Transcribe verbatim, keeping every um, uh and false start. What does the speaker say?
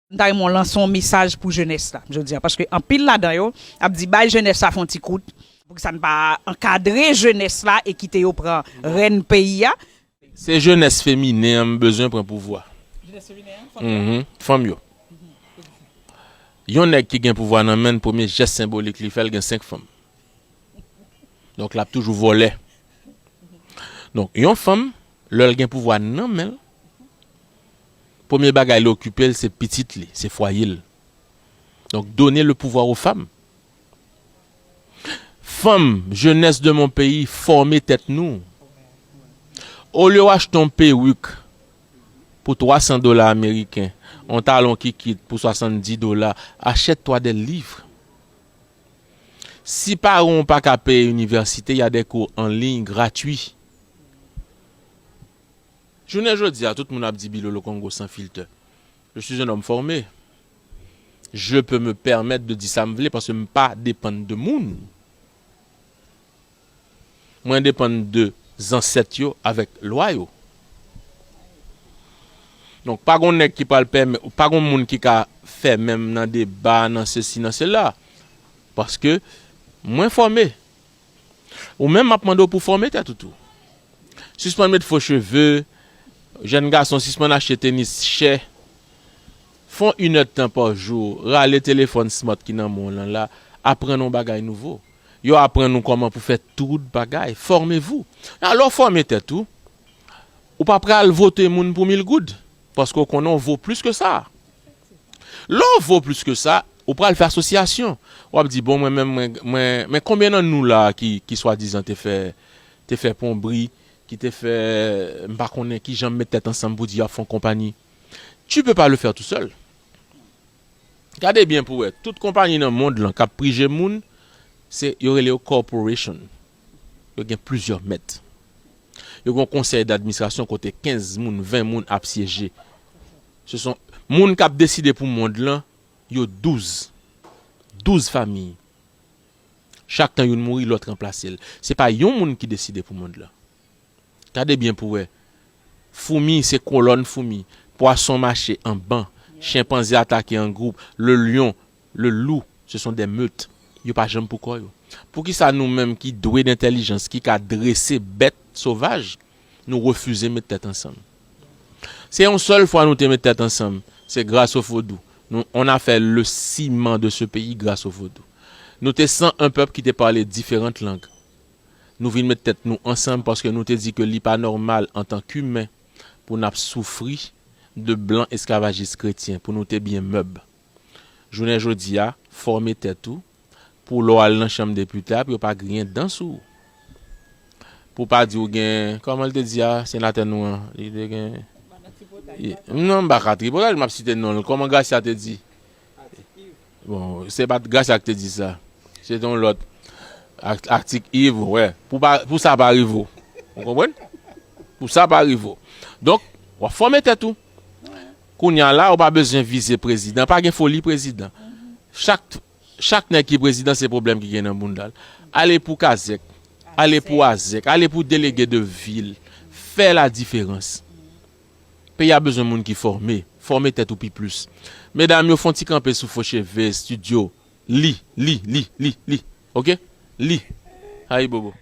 M ta renmen w lanse yon mesaj pou jenès la jodi a, paske anpil ladan yo ap di bay jenès la fè yon ti kout, pou ki sa n pa ankadre jenès la e kite yo pran rèn peyi a. Se jenès feminen an m bezwen pran pouvwa. Jenès feminen an, fanm yo. Mhm, fanm yo. Yon nèg ki gen pouvwa nan men l, premye jès senbolik li fè, l gen senk fanm. Donk, l ap toujou vòlè. Donk, yon fanm, lè l gen pouvwa nan men l, premye bagay li okipe l, se pitit li, se fwaye l. Donk, donner le pouvoir aux femmes. Fanm, jeunesse de mon pays, fòme tèt nou. Olye w achte yon perik pou twa san dola ameriken, yon talon kikit pou swasanndis dola, achète-toi des livres. Si paran w pa ka peye inivèsite, y a des cours en ligne gratuits. Jounen jodi a, tout moun ap di Bilolo Kongo san filtè. Je suis un homme formé. Je peux me permettre de di sa m vle paske m pa depann de moun. Mwen depann de zansèt yo avèk lwa yo. Donk, pa gon nèg ki pral pèmèt, pa gon moun ki ka fè menm nan deba, nan sesi, nan sela. Paske mwen fòme. Ou menm, m ap mande w pou fòme tèt ou tou. Sispann met fo cheve, jèn gason, sispann achte tenis chè. Fè yon inèdtan pa jou, rale telefòn smart ki nan men w lan la, aprann yon bagay nouvo. Yo aprann ou kòman pou fè tout bagay. Formez-vous. Alò, fòme tèt ou. Ou pa pral vote moun pou mil goud, paske w konnen w vo plis ke sa. Lè w vo plis ke sa, ou pral fè asosyasyon. W ap di, bon, mwen menm, mwen, mwen, men konbyen nan nou la ki, ki swadizan te fè, te fè ponbri, ki te fè, m pa konnen ki jan m met tèt ansanm pou di y ap fè yon konpayi. Tu peux pas le faire tout seul. Gade byen pou wè, tout konpayi nan mond lan k ap prije moun, se, yo rele yo corporation. Yo gen plizyè mèt. Yo gen yon konsèy d'administrasyon kote kenz moun, ven moun ap syeje. Se son moun k ap deside pou mond lan, yo douz. Douz fanmi. Chak tan youn mouri, lòt ranplase l. Se pa yon moun ki deside pou mond lan. Gade byen pou wè. Foumi se kolòn foumi. Pwason mache an ban. Chenpanze atake an gwoup. Le lion, le loup, ce sont des meutes. Yo pa janm pou kò yo. Poukisa nou menm ki dwe d'entèlijans, ki ka drese bèt sovaj, nou refize met tèt ansanm? Se yon sèl fwa nou te met tèt ansanm, se gras o vodou. Nou, on a fait le ciment de ce pays grâce au vodou. Nou te san en pèp ki te pale diferan lang. Nou vin met tèt nou ansanm paske nou te di ke li pa nòmal antan k'imen pou n ap soufri de blan esklavajis kretyen, pou nou te byen mèb. Jounen jodi a, fòme tèt ou, pou lè w al nan chanm depite a, pou yo pa griyen dan sou ou. Pou pa di w gen, kòman l te di a, senatè nou an, li te gen, non, m pa ka tripotay, m ap site non l. Kòman Gracia te di? Bon, se pa t Gracia ki te di sa. Se te yon lòt. Ak-, Arctic Eve, wè. Pou pa, pou sa pa rive w. Ou konprann? Pou sa pa rive w. Donk, w ap fòme tèt ou. Kounye a la, ou pa bezwen vize prezidan. Pa gen foli prezidan. Chak, chak nèg ki prezidan, se pwoblèm ki gen nan bounda l. Ale pou Kazèk. Ale pou Azèk. Ale pou delege de vil. Fè la diferans. Peyi a bezwen moun ki fòme. Fòme tèt ou pi plis. Medam yo, fè yon ti kanpe sou Fo Cheve Studio. Li, li, li, li, li. Oke? Li. Ayibobo.